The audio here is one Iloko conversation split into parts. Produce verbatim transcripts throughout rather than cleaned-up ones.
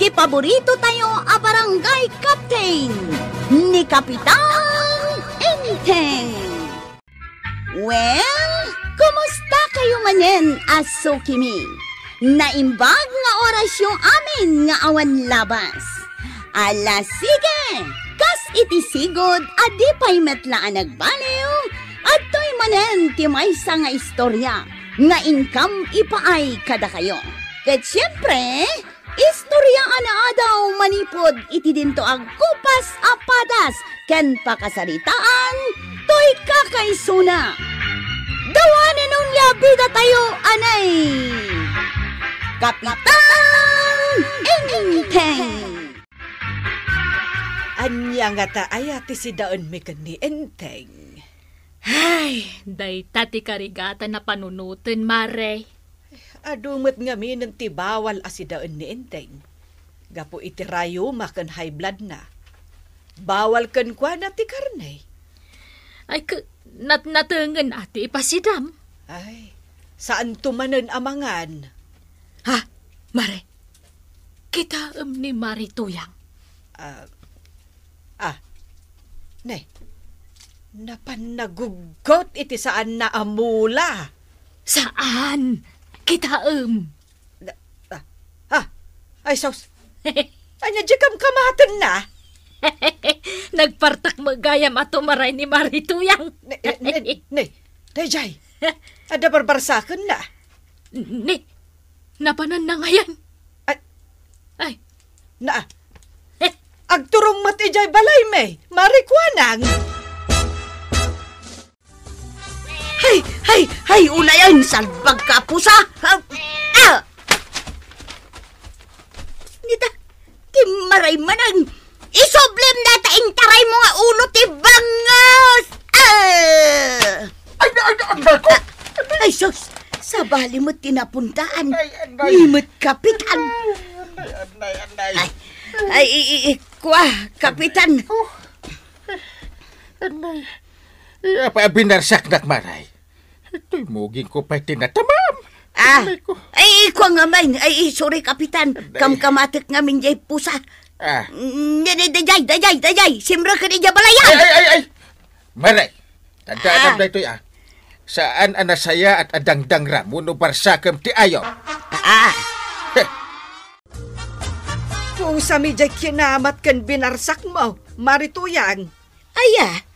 ti paborito tayo a barangay captain, ni Kapitan Enteng. Well, kumusta kayo manen a sukimi? Naimbag nga orasyo amin nga awan labas. Ala, sige! Kas iti sigud a di pay met la a nagbaliw, adtoy manen ti maysa nga istorya nga inkam ipaay kadakayo. Ket siempre, istorya a naadaw manipud iti dinto a gupas a padas ken pakasaritaan toy kakaisuna. Dawanen onia bidatayo, anay! Kapitan Enteng! Ania ngata aya ti sidaenmi ken ni Enteng? Ay, dayta ti karigatan a panunoten, Mare. Adu met ngaminen ti bawal a sidaen ni Enteng. Gapu iti rayuma ken high blood na. Bawal kenkuana ti karne. Ay, k-, nat-, natengen a ti ipasidam. Ay, saanto manen a mangan. Ha, Mare? Kitaem ni Mari Tuyang. Ah, ah, ne, napan naguggot iti saanna a mula. Saan? Kitaem. Na, ah, ah, ay sus. Ania di kamkamatenna? Nagpartak met gayam a tumaray ni Mari Tuyang. Ne, ne, ne, ne. Dayjay. Adda barbarsakenna. Ne, napananna ngayen. Ay. Ay. Na. Eh. Agturong met idiay balaymi, Mari Kuanang. Hay, hay, hay, unayen, salbag ka, pusa! Ah! Ah! Nita, ti maray manen, isublim dayta intaraymo nga ulo ti bangus! Ah! Ay, ay, ay, ay, ko! Ah, ay, sus! Sabali met ti napuntaan. Ay, ay, ay. Ni met kapitan. Ay, ay, ay, ay. Ay, ay, i-, i-, kua, kapitan. Oh. Anay. Eh, apay a binarsaknak, Maray? Itoy muging ko pay ti natamam. Ah, anay ko. Ay, ikuan ngamin. Ay, sorry, Kapitan. Anay. Kamkamatek ngamin jay pusa. Ah. Mm, dayjay, dayjay, dayjay. Simrek ken idiay balayan. Ay, ay, ay, ay. Maray. Tanda-, ah, tanda itoy, ah. Saan a nasayaat a dangdangram wenno barsakem ti ayom? Ah. Heh. Pusami jay kinamat ken binarsakmo, Mari Tuyang. Aya?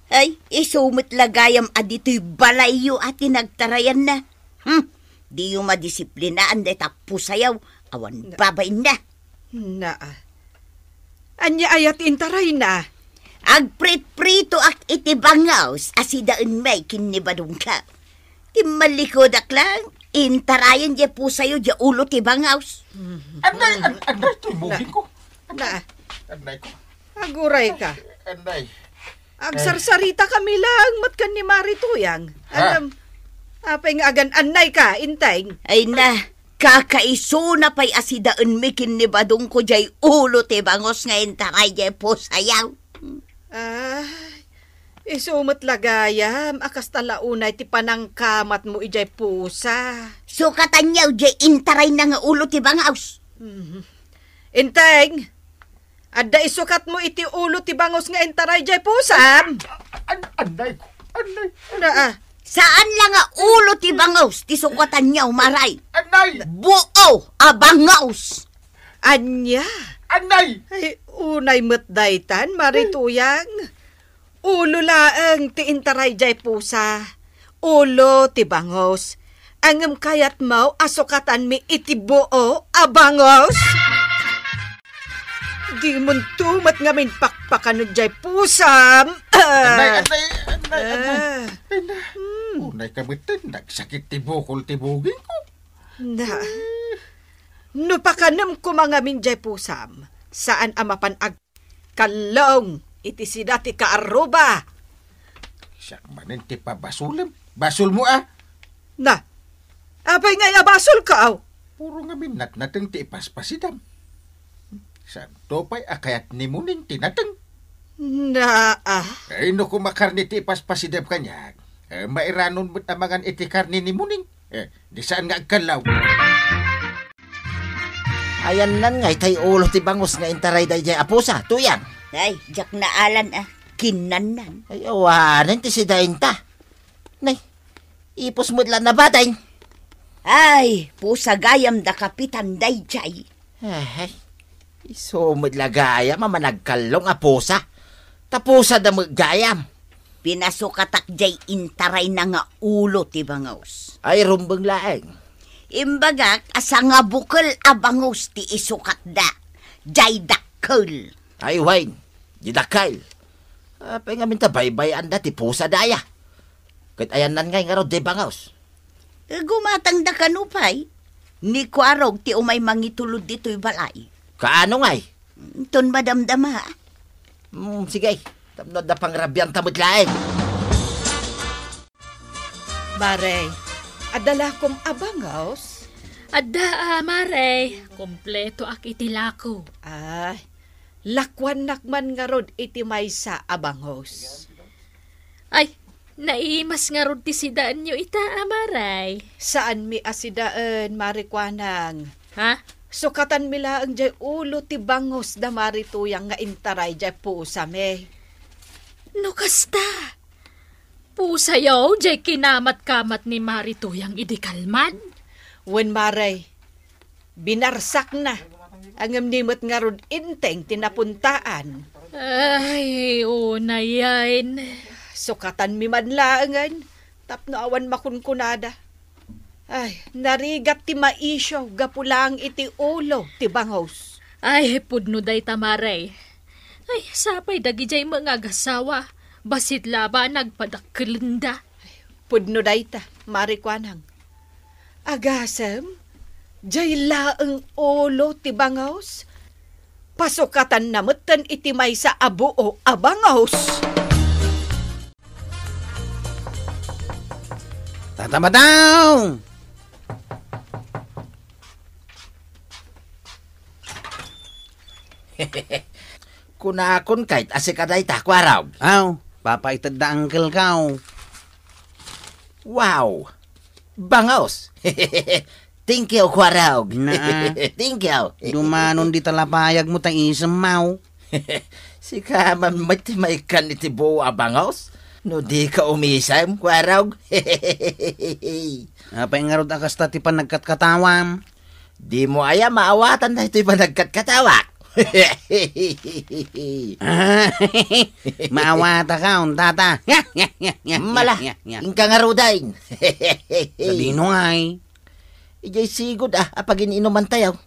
Ay, isu met la gayam a ditoy balayyo a ti nagtarayanna. Hmm, diyo madisiplinaan dayta pusayo, awan babainna. Naa. Ania aya ti intarayna? Agpritpritoak iti bangus a sidaenmi ken ni Badongko. Timmalikudak lang, intarayan jay pusayo jay ulo ti bangus. Anay, an-, anay, ti muging ko. Na. Anay ko. Agurayka. Anay. Agsarsaritaka lang met ken ni Mari Tuyang. Ha? Ngem, apay nga agan-annayka, Enteng? Ay na, kakaisuna pay a sidaenmi ken ni Badongko jay ulo ti bangus nga intaray jay pusayo. Ay, isu met la gayam a kasta la unay ti panangkamatmo idiay pusa. Sukatanyo jay intarayna nga ulo ti bangus. Mhm. Enteng, adda isukatmo iti ulo ti bangus nga intaray jay pusam? An-, anay ko, anay. Naa. Saan la nga ulo ti bangus ti sukatanyo, Maray? Anay! Buo a bangus! Ania? Anay! Ay, unay met daytan, Mari Tuyang. Ulo laeng ti intaray jay pusa. Ulo ti bangus. Ngem kayatmo a sukatanmi iti buo a bangus? Dimonto met ngamin pakpakanen jay pusam. Anay, anay, anay, anay. Ah. Ay na. Hmm. Unay ka met, nagsakit ti bukol ti buging ko. Na. No pakanem koma ngamin jay pusam, saan a mapan ag- Kallong iti sida ti kaarruba. Siak manen ti pabasolem. Basolmo, a? Na, apay ngay a basolko? Puro ngamin natnateng ti ipaspasidam. Santo pay a kayat ni Muning ti nateng. Naa. Ay, no koma karne ti ipaspasidam kaniak, eh, mairanon met a mangan iti karne ni Muning. Eh, di saan nga agkallaw. Ayannan ngay tay ulo ti bangus nga intaray daydiay a pusa, Tuyang. Ay, diak naalan a. Kinnannan. Ay, awanen ti sidainta. Nay, ipus met la nabatay. Ay, pusa gayam da Kapitan daydiay. Ay, isu met la gayam a managkallong a pusa. Ta pusa da met gayam. Pinasukatak jay intarayna nga ulo ti bangus. Ay, rumbeng laeng. Imbagak a sangabukel a bangus ti isukatda. Jay dakkel. Ay, wen, di dakkel. Apay ngamin ta baybay-anda ti pusa daya. Ket ayannan ngay ngarud di bangus. Gumatangda kano pay? Ni Kuarog ti umay mangitulod ditoy balay. Kaano ngay? Ton madamdama. Mm, sige. Tapno adda pangrabianta met laeng. Mare, adda lakom a bangus? Adda, a, mare. Kompletoak iti lako. Ay, lakuannak man ngarud iti maysa a bangus. Ay, naimas ngarud ti sidaenyo ita, a, mare. Saanmi a sidaen, Mare Kuanang. Ha? Sukatanmi laeng jay ulo ti bangus da Mare Tuyang nga intaray jay pusami. No kasta, pusayo jay kinamat-kamat ni Mare Tuyang idi kalman? Wen, mare, binarsakna. Ngem ni met ngarud Inteng ti napuntaan. Ay, unayen. Sukatanmi man laengen tapno awan makunkunada. Ay, narigat ti maisyo gapu laeng iti ulo ti bangus. Ay, pudno dayta, mare. Ay, sapay dagijay met nga agasawa. Bassit laeng a nagpadakkelenda. Pudno dayta, Mare Kuanang. Agasem, jay laeng ulo ti bangus. Pasukatanna metten iti maysa a buo a bangus. Tata Badong! Kunakon kayat a sika dayta, Kuarog. Aw, papaited da uncle ko. Wow! Bangus! Thank you, Kuarog. Naa. Thank you. Dumanon di talapayag mo ta isem, maw. Sika man met ti maikkan iti buo a bangus? No di ka umisem, Kuarog? Apay ngarud a kasta ti panagkatkatawam? Di mo aya maawatan daytoy panagkatkatawak? Maawatak, tata. Mala, inka ngaruden. Sadino ngay? Idiay sigud a, a pagin-inumantayo.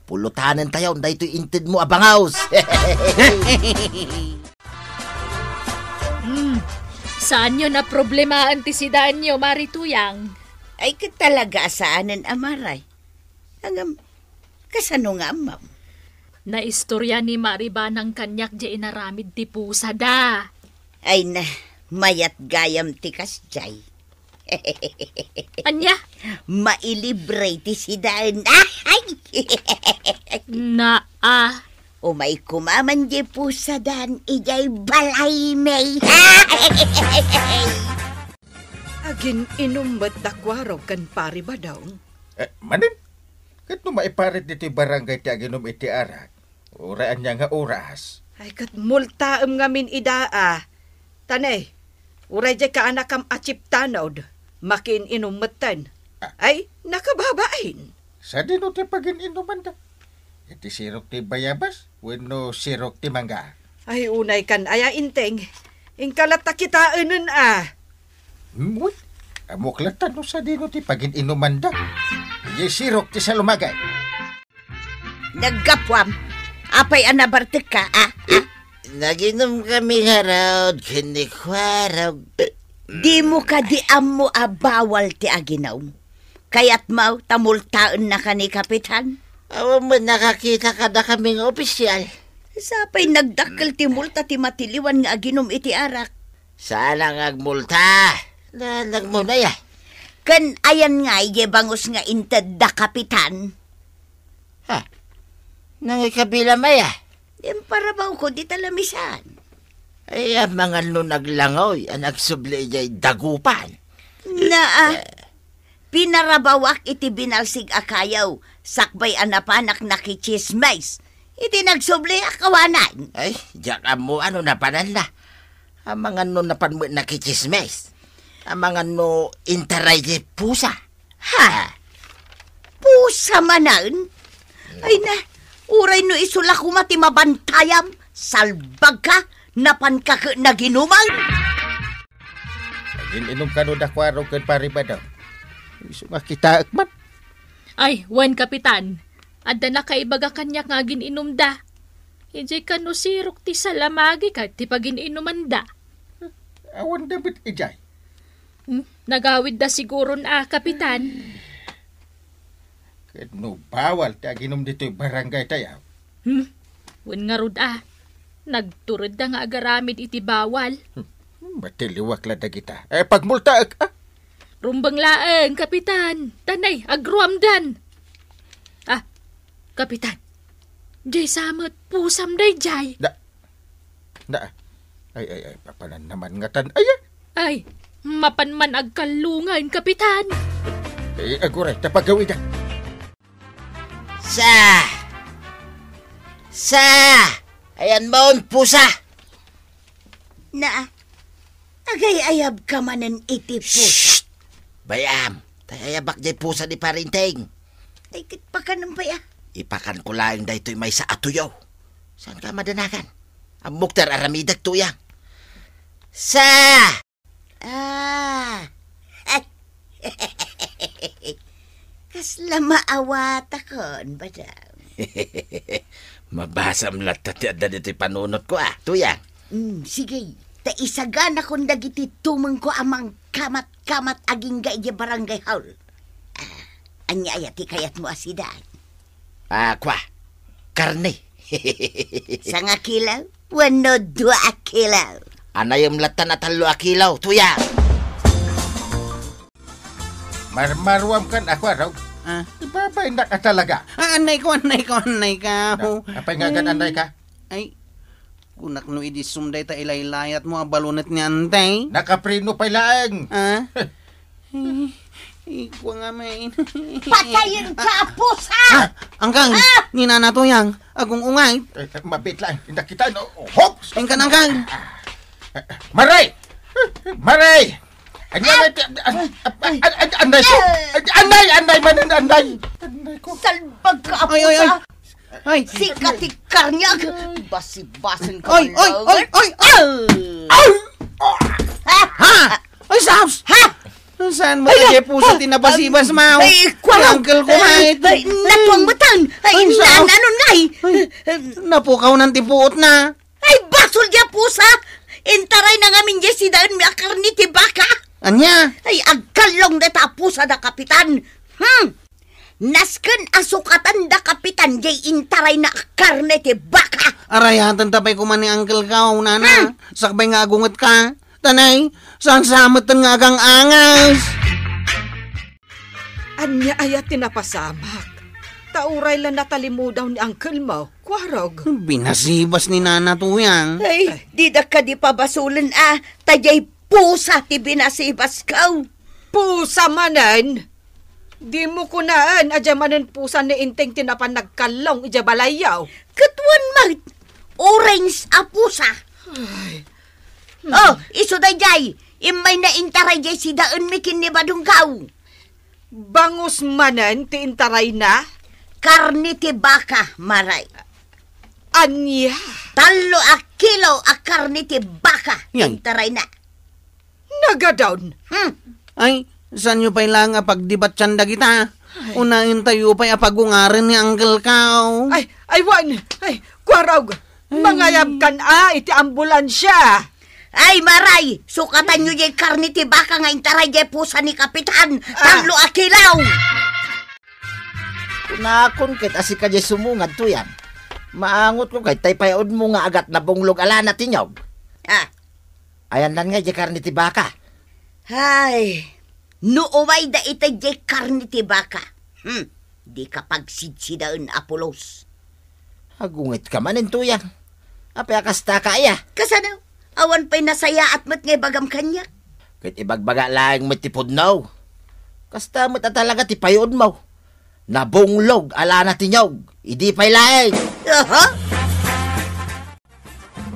Pulutanentayo daytoy inted mo a bangus. Hmm, saanyo a problemaen ti sidaenyo, Mare Tuyang? Ay, ket talaga a saanen a, mare. Ngem, kasano nga ammom? Naistorya ni Mare Banang kaniak diay inaramid ti pusada. Ay na, mayat gayam ti kasdiay. Ania? Mailibre ti sidaen. Ay! Naa. Umay koma man diay pusadan idiay balaymi. Agin-inum met da Kuarog ken Pari Badong. Eh, manen? Ket no maiparit ditoy barangay ti aginum iti arak, uray ania nga oras? Ay, ket multaem ngamin ida a. Ta ne, uray diay kaanakam a chip tanod, makiin-inum metten. Ah. Ay, nakababain. Sadino ti pagin-inumanda? Iti sirok ti bayabas wenno sirok ti mangga? Ay, unay kan aya, Inteng. Inka latta kitaenen a. Hmm, wen, ammok latta no sadino ti pagin-inumanda. Idiay sirok ti salumagay. Naggapuam. Apay a nabartekka, a? A? Naginum kami ngarud ken ni Kuarog. Dimo kadi ammo a bawal ti aginum? Kayatmo ta multaennaka ni Kapitan? Awan met nakakita kadakami nga opisyal. Sapay nagdakkel ti multa ti matiliwan nga aginum iti arak. Saan nga agmulta? Nagmuna ya. Ken ayan nga idiay bangus nga inted da Kapitan? Ha? Nangikabila maya? Imparabawko dita lamisan. Ay, amangan no naglangoy a nagsubli idiay dagupan. Naa. Eh. Pinarabawak iti binalsig a kayo, sakbay a napanak nakitsismis. Iti nagsubli a kawanan. Ay, diak ammo no napananna. Amangan no napan met nakitsismis. Amangan no intaray ti pusa. Ha? Ah. Pusa manen? Ay na, uray no isu la koma ti mabantayam, salbag ka, napan ka ket naginuman. Agin-inom kano da Kuarog ken Pari Badong. Isu nga kitaek man. Ay, wen, Kapitan. Adda nakaibaga kaniak nga agin-inumda. Idiay kano sirok ti salamagi ket ti pagin-inumanda. Awan da met idiay. Hmm? Nagawidda siguron a, Kapitan. Ket no bawal ti aginum ditoy barangay tayo. Hmm? Wen ngarud a. Nagturedda nga agaramid iti bawal. Hmm. Matiliwak la dagita. Eh, pagmultaek, ah? Rumbeng laeng, Kapitan. Tanay, agruamdan. Ah, Kapitan. Diay sa met pusam daydiay. Da, da, ay, ay, ay, papanan naman nga tan-, ay, ah. Ay, mapan man agkallungan, Kapitan. Eh, aguray, ta pagawida. Sa! Sa! Ayan mo, pusa! Na, agay-ayab ka manen iti pus. Shh! Bayam, tay ayabak jay pusa ni Parinteng. Ay, ket pakanam pay, ah. Ipakan ko laeng daytoy maysa a tuyo. Saan ka madanagan? Ammok ti ar-aramidek, tuyang. Sa! Ah. Kasla maawatakon, madam. Mabasam latta ti adda ditoy panunotko, ah, tuyang. Mm, sige. Ta isaganakon dagiti tumengko a mangkamat-kamat agingga idiay barangay hall. Ah, ania aya ti kayatmo a sida? Ah, kua. Karne. Sangakilo wenno dua a kilo? Anayem latta a tallo a kilo, tuya. Marmaruam kan ako, Arog. Ah. Ibabainnak a talaga. Ah, anay ko, anay ko, anay ka. Na, apay nga agad anay ka? Ay, kunak no idi sumday ta ilaylayat mo a balunet ni Antay. Nakapreno pay laeng. Ah? Ay, ikwa nga, men. Patayen ka, pusa! Ah, angkang, ah! Ni Nana Tuyang, agung-ungay. Eh, eh, mabit lang. Nakita, no? Hops! Ingkan, angkang. Maray! Maray! Ano, ah! May ti-, an-, an-, an-, an-, anday ko! Ay, anday, anday, manen, anday! Anday ko! Salbag ka, pusa! Ay, ay, ay. Ay. Sika ti karniag. Basi-basin ka. Ay, ay, ay, ay, ay. Ah! Ha? Ay, Saps! Ha? Saan mo kaya puso tinabasibas, Mau? Ay, kuwaraw. Uncle ko, ay, ay, natuang batang. Ay, ay, Saps. Nananon nga, ay. Ay, napukaw ng tipuot na. Ay, basol dia pusa. Intaray na ngamin dia sidaen mi a karni ti baka. Anya? Ay, agkallong deta pusa da, Kapitan. Hmm. Nasken a sukatan da Kapitan jay intaray na karne ti baka. Arayaten ta pay koma ni Uncle ka, Nana. Hmm. Sakbay nga agunget ka. Tanay, saan sa metten nga agang-angas? Anya aya ti napasamak? Ta uray la natalimudaw ni Uncle mo, kuarog. Binasibas ni Nana Tuyang. Ay, dida kadi pabasolen a, ta jay pusa ti binasibas ko. Pusa manen? Dimo kunaen a dia manen pusa ni Inteng ti napan nagkallong idiay balayyo. Ket wen met, orange a pusa. Ay. Oh, isu daydiay, immay na intaray jay sidaen mi ken ni Badong ko. Bangus manen ti intaray na? Karne ti baka, Maray. Ania? Tallo a kilo a karne ti baka ti intaray na. Nagadon. Hmm. Ay, saanyo pay laeng a pagdibatyan dagita? Ay. Unaentayo pay a pagungaren ni Uncle Kao. Ay, ay, wen. Ay, kuarog. Ay. Mangayabkan a iti ambulansya. Ay, Maray, sukatanyo jay karne ti baka nga intaray jay pusa ni Kapitan. Ah. Tallo a kilo. Kunakon ket a sika jay sumungad, Tuyang. Maangotko ket tay payaudmo nga agat nabunglog a lana ti niyog. Ah. Ayandan nga idiay karne ti baka. Ay, no umayda ita idiay karne ti baka. Hmm, dika pagsidsidaen a pulos. Agunget ka manen, Tuyang. Apay a kasta ka aya? Kasano? Awan pay nasayaat met nga ibagam kaniak. Ket ibagbaga laeng met ti pudno. Kasta met a talaga ti payuodmo. Nabunglog, ala na ti niyog. Idi pay laeng. Aha!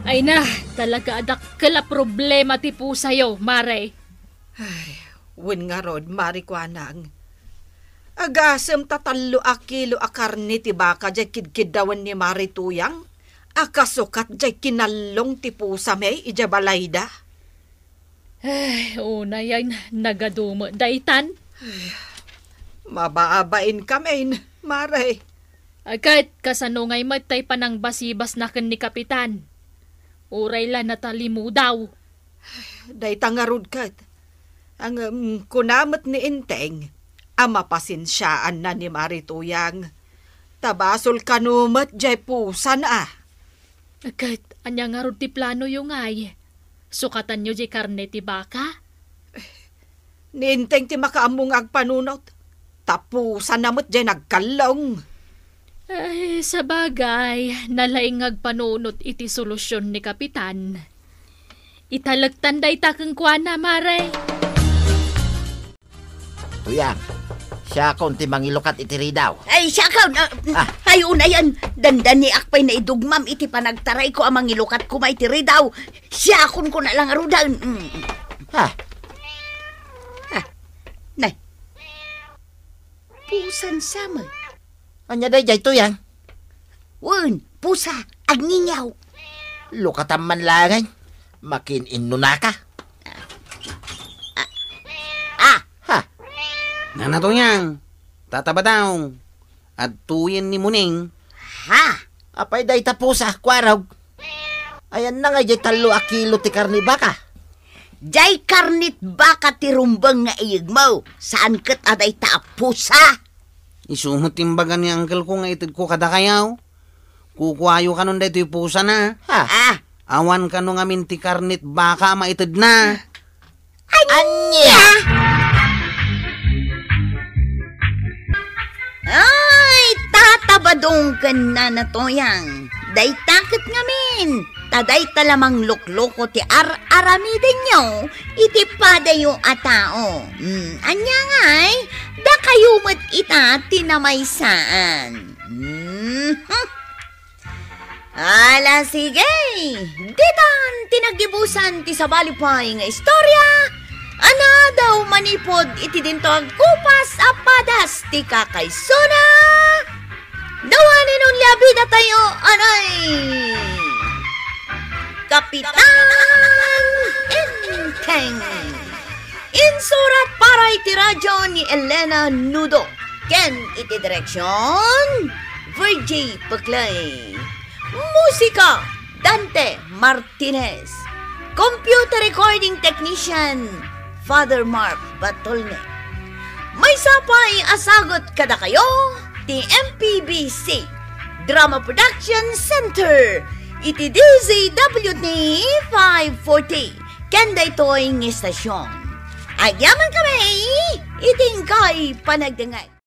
Ay na, talaga a dakkel a problema ti pusayo, Mare. Ay, wen ngarud, Mare Kuanang. Agasem ta tallo a kilo a karne ti baka jay kidkiddawen ni Mare Tuyang, a kasukat jay kinallong ti pusami idiay balayda. Ay, unay ay nagadu met daytan. Ay, mababain kamin, Mare. Ket kasano ngay met tay panangbasibasna ken ni Kapitan? Uray la natalimudaw. Dayta ngarud ket. Ngem kuna met ni Enteng a mapasensiaanna ni Mare Tuyang. Ta basol kano met jay pusana. Ket ania ngarud ti planoyo ngay? Sukatanyo jay karne ti baka? Ni Enteng ti makaammo nga agpanunot. Ta pusana met jay nagkallong. Ay, sabagay, nalaing nga agpanunot iti solusion ni Kapitan. Italektan dayta kenkuana, Mare. Tuyang, siakon ti mangilukat iti ridaw. Ay, siakon, ah, Ah. Ay, unayan, dandaniak pay naidugmam iti panagtarayko a mangilukat koma iti ridaw. Siakon ko na lang arudan. Mm. Ha? Ha? Nay. Pusan sa met. Ania dayjay, Tuyang? Wen, pusa, agningiaw. Lukatam man laeng. Makin-innunaka. Ah. Ha? Nana, Tuyang. Tatabadaw. Adtoyen ni Muning. Ha? Apay dayta pusa, Kuarog? Ayanna nga jay tallo a kilo ti karne baka? Jay karne ti baka ti rumbeng nga iyegmo, saan ket a dayta a pusa. Isu met ti imbaga ni uncle ko nga itedko kadakayo. Kukuayo kanon daytoy pusana. Ha? Ah. Awan kano ngamin ti karne ti baka a maitedna. Ania? Ay, tatabadong ken Nana Tuyang. Dayta ket ngamin, ta dayta la manglukloko ti ar-aramidenyo iti padayo a tao. Mm, ania ngay, dakayo met ita ti namaysaan. Mm. Ala, sige! Ditan ti naggibusan ti sabali pay nga istorya a naadaw manipud iti dinto agkupas a padas ti kakaisuna. Dawanen unay a bidatayo, anay! Kapitan Enteng. Insurat para iti radio ni Elena Nudo ken iti direksion, Virgie Peclay. Musika, Dante Martinez. Computer recording technician, Father Mark Batolne. Maysa pay a sagut kadakayo ti M P B C Drama Production Center iti D Z W T five forty. Ken daytoy nga istasyon. Agyamankami iti inkay panagdengngeg.